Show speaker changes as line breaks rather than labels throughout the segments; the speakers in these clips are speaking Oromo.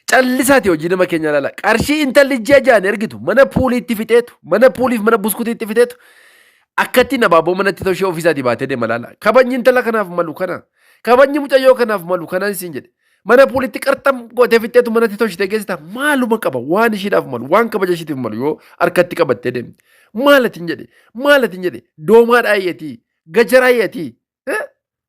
Callisaati hojii nama keenya ilaala. Qarshii intalli ji'a ja'an ergitu mana puuliitti fixeetu, mana puuliif mana buskutiitti fixeetu akkatti abaaboo manatti toshee ofiisaatii baatee deema laala. Kabajni intala kanaaf malu kana. Kabajni mucayyoo kanaaf malu kanaan siin jedhe. Mana puulitti qarxam gootee fixxeetu manatti toshitee geessita. Maaluma qaba waan ishiidhaaf malu waan kabaja ishiitiif malu yoo harkatti qabattee deemte. Maalatiin jedhe maalatiin jedhe doomaa dhaayyatii gajaraa yatii.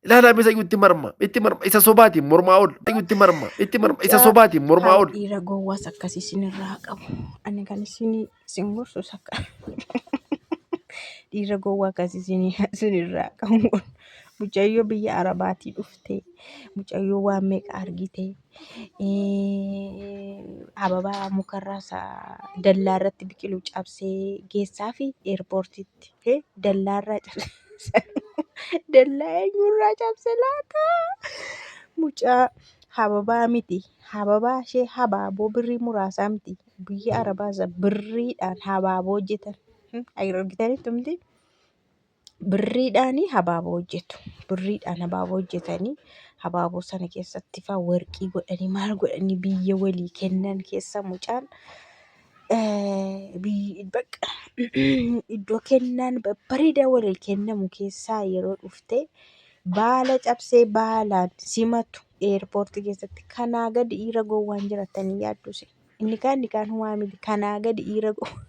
Ilaalaa isa itti marma itti marma isa sobaatiin mormaa ol itti marma itti marma isa sobaatiin mormaa ol.
Dhiira gowwaas akkasii isinirraa haa qabu. Ani kan isin gorsus akka dhiira gowwaa akkasii isinirraa haa qabu. Mucayyoo biyya Arabaatii dhuftee mucayyoo waan meeqa argitee ababaa mukarraa dallaa irratti biqilu cabsee geessaa fi eerpoortiitti dallaarraa cabsee dallaa eenyurraa cabse laata? Mucaa hababaa miti hababaa ishee habaaboo birrii muraasaa miti biyya Arabaa isa birriidhaan habaaboo hojjetan argitaniittu miti? Birriidhaan habaaboo hojjetu. Birriidhaan habaaboo hojjetanii habaaboo sana keessatti faa warqii godhanii maal godhanii biyya walii kennan keessa mucaan bakka iddoo kennaan babbareedaa walii kennamu keessaa yeroo dhufte baala cabsee baalaan simatu eerpoortii keessatti kanaa gadi dhiira gowwaan jirattanii yaaddu isin. Inni kaan inni kaan humaa miti kanaa gadi dhiira gowwaan.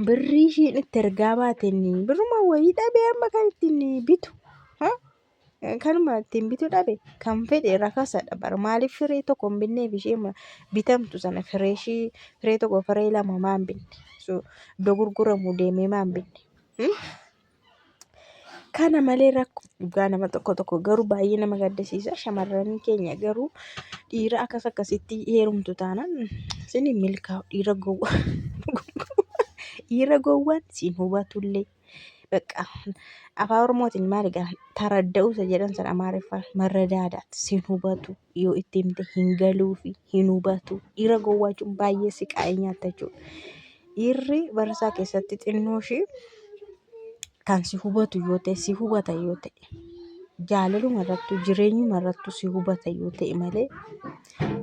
Birrii ishiin itti ergaa baateen birruma wayii dhabee amma kan ittiin bitu kanuma ittiin bitu dhabe kan fedhe rakasadha bara maaliif firee tokko hin binneef ishee bitamtu sana firee ishii firee tokko firee lama maan binne iddoo gurguramu deemee maan binne. Kana malee rakkoo dhugaa nama tokko tokko garuu baay'ee nama gaddisiisa. Shamarran keenya garuu dhiira akkas akkasitti heerumtu taanaan isin hin milkaa'u. Dhiira gowwaa dhiira gowwaan siin hubatullee bakka afaan Oromootiin maali egaa taradda'uu isa jedhan sana Amaariffaan marradaadaat siin hubatu yoo itti himte hin galuufi hin hubatu. Dhiira gowwaa jechuun baay'ee siqaa'ee nyaatta jechuudha. Dhiirri barasaa keessatti xinnoo ishee kan si hubatu yoo ta'e si hubata yoo ta'e jaalaluma irrattuu jireenyuma irrattuu si hubata yoo ta'e malee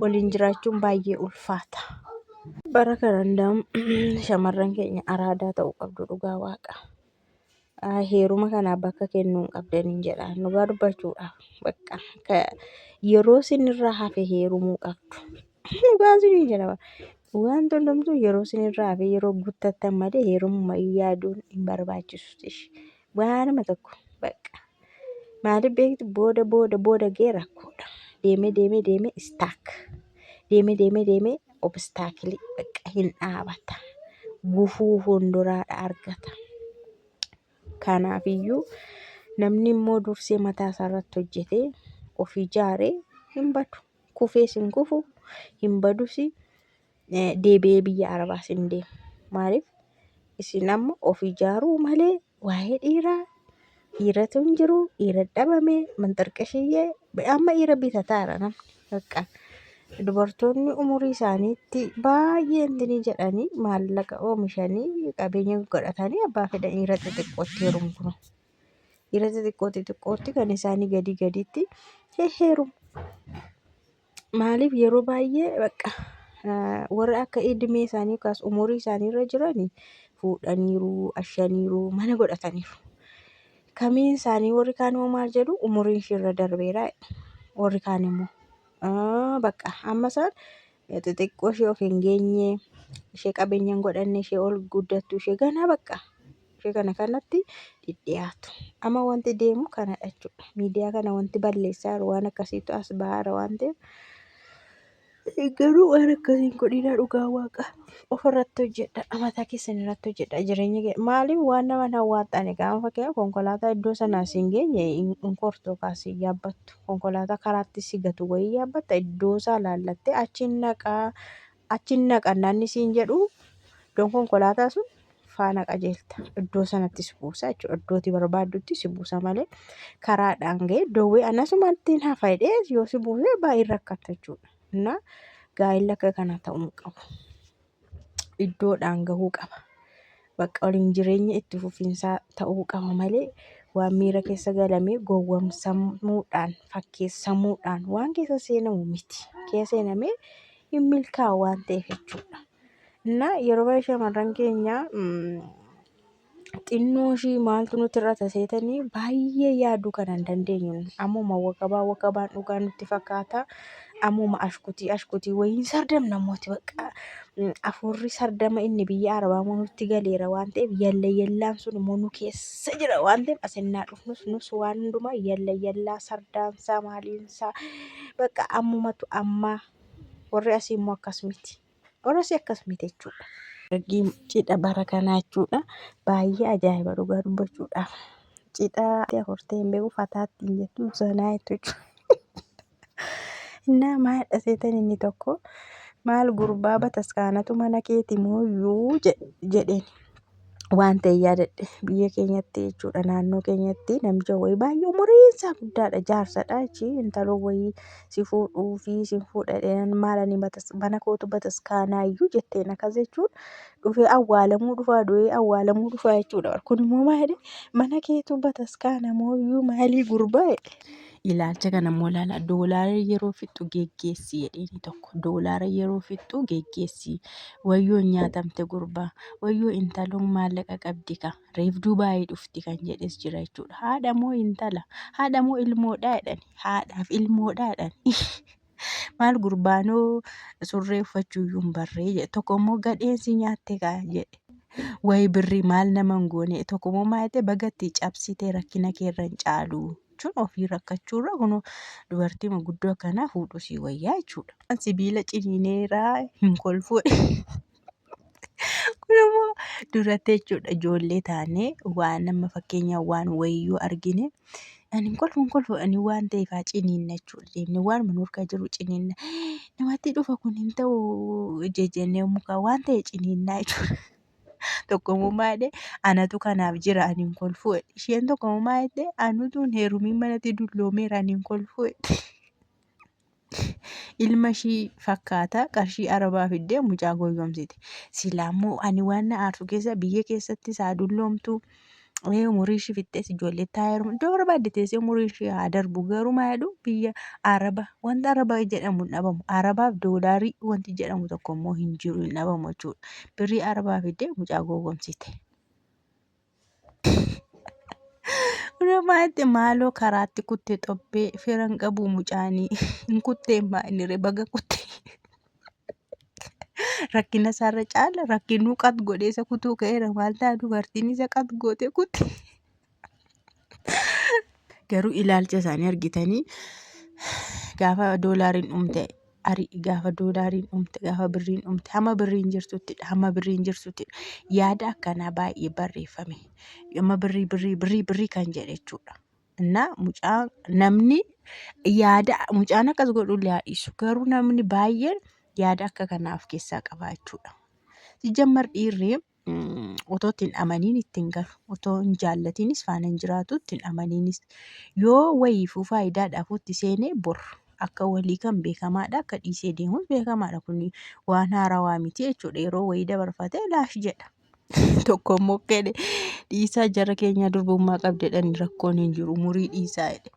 waliin jiraachuun baay'ee ulfaata. Bara kana ndaam shamarran keenya araadaa ta'uu qabdu dhugaa waaqa. Heeruma kanaa bakka kennuu hin qabdaniin jedha. Dhugaa dubbachuudhaaf bakka yeroo isinirraa hafe heerumuu qabdu. Dhugaa isiniin jedha. Dhugaan tolfamtu yeroo isinirraa hafe yeroo guttattan malee heerumuma yaaduun hin barbaachisu. Waanuma tokko bakka. Maaliif beektu booda booda booda ga'e rakkoodha. Deemee deemee deemee istaak. Deemee deemee deemee obstaakilii bakka hin dhaabata. Gufuu fuulduraadha argata. Kanaafiyyuu namni immoo dursee mataa isaa irratti hojjetee of ijaaree hin badu. Kufees hin kufu, hin badus, deebi'ee biyya Arabaas hin deemu. Maaliif isin amma of ijaaruu malee waa'ee dhiiraa dhiiratu hin jiru, dhiira dhabame, manxarqashiyyee amma dhiira bitataara namni. Bakka dubartoonni umurii isaaniitti baay'ee intini jedhanii maallaqa oomishanii qabeenya godhatanii abbaa fedhan dhiira xixiqqootti heerumu kunoo. Dhiira xixiqqoo xixiqqootti kan isaanii gadii gaditti heerumu. Maaliif yeroo baay'ee bakka warra akka idimee isaanii yookaas umurii isaanii irra jiran fuudhaniiru, ashaniiru, mana godhataniiru. Kamiin isaanii warri kaan immoo maal jedhu umuriin ishee irra darbeera jedhu. Warri kaan immoo bakka amma isaan xixiqqoo ishee of hin geenye, ishee qabeenya hin godhanne, ishee ol guddattu, ishee ganaa bakka ishee kana kanatti dhidhiyaatu. Amma wanti deemu kanadha jechuudha. Miidiyaa kana wanti balleessaa jiru waan akkasiitu as bahaara waan ta'eef garuu waan akkasii hin godhinaa dhugaa waaqa ofirratti hojjedha mataa keessan irratti hojjedha jireenya kee maaliif waan nama hin hawwaaxxane qaama fakkeenyaaf konkolaataa iddoo sanaa si hin geenye hin kortu yookaan si hin yaabbattu konkolaataa karaatti si gatu wayii yaabbatta iddoo isaa laallattee achiin naqaa Achin naqa namni siin jedhu iddoon konkolaataa sun faana qajeelta. Iddoo sanatti si buusa jechuudha. Iddootti barbaaddutti si buusa malee karaadhaan ga'ee iddoowwan anasumatti hin hafa jedhee yoo si buuse baay'ee rakkatta jechuudha. Innaa gaa'elli akka kanaa ta'uu hin qabu. Iddoodhaan gahuu qaba. Bakka waliin jireenya itti fufiinsaa ta'uu qaba malee Waan miira keessa galamee gowwomsamuudhaan fakkeessamuudhaan waan keessa seenamu miti. Keessa seenamee hin milkaa'u waan ta'eef jechuudha. Innaa yeroo baay'ee shamarran keenya xinnoo ishii maaltu nutti irra taseetanii baay'ee yaaduu kan hin dandeenyu. Ammuma waqabaa waqabaan dhugaa nutti fakkaata. Ammuma ashkutii ashkutii wayiin sardamna mooti bakka afuurri sardama inni biyya arabaa immoo nutti galeera waan ta'eef yalla yallaan sun immoo nu keessa jira waan ta'eef asinnaa dhufnus nus waan hundumaa yalla yallaa sardaansaa maaliinsaa bakka ammumatu ammaa warri asii immoo akkas miti. Warri asii akkas miti jechuudha. Cidha bara kanaa jechuudha. Baay'ee ajaa'iba dhugaa dubbachuudhaaf. Cidha hortee hin beeku fataatti hin jettu zanaa jettu jechuudha. Innaa maal seetan inni tokko maal gurbaa bataskaanatu mana keeti mooyyuu jedheen. Waan ta'e yaadadhe biyya keenyatti jechuudha naannoo keenyatti namicha wayii baay'ee umuriin isaa guddaadha jaarsadha jechi intaloo wayii si fuudhuu fi si fuudha jedhan maal ani mana kootu bataskaanaayyuu jetteen akkas jechuun dhufee awwaalamuu dhufaa du'ee awwaalamuu dhufaa jechuudha. Kun immoo maal jedhe mana keetu bataskaana mooyyuu maalii gurbaa jedhe. Ilaalcha kana immoo ilaala. Doolaara yeroo fixxu geggeessi jedheeni tokko. Doolaara yeroo fixxu geggeessi. Wayyoo nyaatamte gurbaa. Wayyoo intaloon maallaqa qabdi ka. Reef Dubaayii dhufti kan jedhes jira jechuudha. Haadha moo intala? Haadha moo ilmoodha jedhani. Haadhaaf ilmoodha jedhani. Maal gurbaanoo surree uffachuu iyyuu hin barree jedhe. Tokko immoo gadheen si nyaatte kaa jedhe. Wayi birrii maal nama hin goone. Tokko immoo maal jette bagatti cabsitee rakkina keerra hin caalu. Jechuun ofii rakkachuurra kunoo dubartii guddoo akkanaa fuudhuu sii wayyaa jechuudha. Sibiila ciniineeraa hin kolfuu. Kun immoo duratti jechuudha ijoollee taanee waan nama fakkeenyaaf waan wayiyyuu argine ani hin kolfu hin kolfu ani waan ta'eef haa ciniinna jechuudha. Deemnee waan nu harka jiru ciniinna. Namatti dhufa kun hin ta'u jejjennee muka waan ta'e ciniinnaa jechuudha. Tokkommoo maal jedhee anatu kanaaf jira ani hin kolfu jedhe. Isheen tokkommoo maal jette anutu hin heerumin manatti dulloomeera ani hin kolfu jedhe. Ilma ishii fakkaata qarshii arabaa fiddee mucaa goyyomsite. Silaa immoo ani waan na aarsu keessa biyya keessattis haa dulloomtu umurii ishii fixxees ijoolleetti haa heerumtu iddoo barbaadde teessee umurii ishii haa darbu garuu maa jedhu biyya araba wanta araba jedhamu hin dhabamu arabaaf doolaarii wanti jedhamu tokko immoo hin jiru hin dhabamu jechuudha. Birrii arabaa fiddee mucaa gowwomsite. Hundumaatti maaloo karaatti kutte xobbee fira hin qabu mucaanii hin kuttee maanire baga kutte. Rakkina isaarra caala rakkinuu qat godhee isa kutuu ka'eera maal ta'a dubartiin isa qat goote kutte. Garuu ilaalcha isaanii argitanii gaafa doolaariin dhumte ari'i gaafa doolaariin dhumte gaafa birriin dhumte hamma birriin jirtuttidha hamma birriin jirtuttidha yaada akkanaa baay'ee barreeffame hamma birrii birrii birrii birrii kan jedhe jechuudha. Innaa mucaa namni yaada mucaan akkas godhullee haa dhiisu garuu namni baay'een yaada akka kanaa of keessaa qaba jechuudha. Sijammar dhiirri otoo itti hin amaniin itti hin galu. Otoo hin jaallatiinis faana hin jiraatu itti hin amaniinis. Yoo wayiifuu faayidaadhaafuu itti seenee bor akka walii kan beekamaadha akka dhiisee deemus beekamaadha kun waan haarawaa miti jechuudha. Yeroo wayii dabarfatee laash jedha. Tokko immoo akka jedhe dhiisaa jara keenyaa durbummaa qabdi jedhani rakkoon hin jiru umurii dhiisaa jedhe.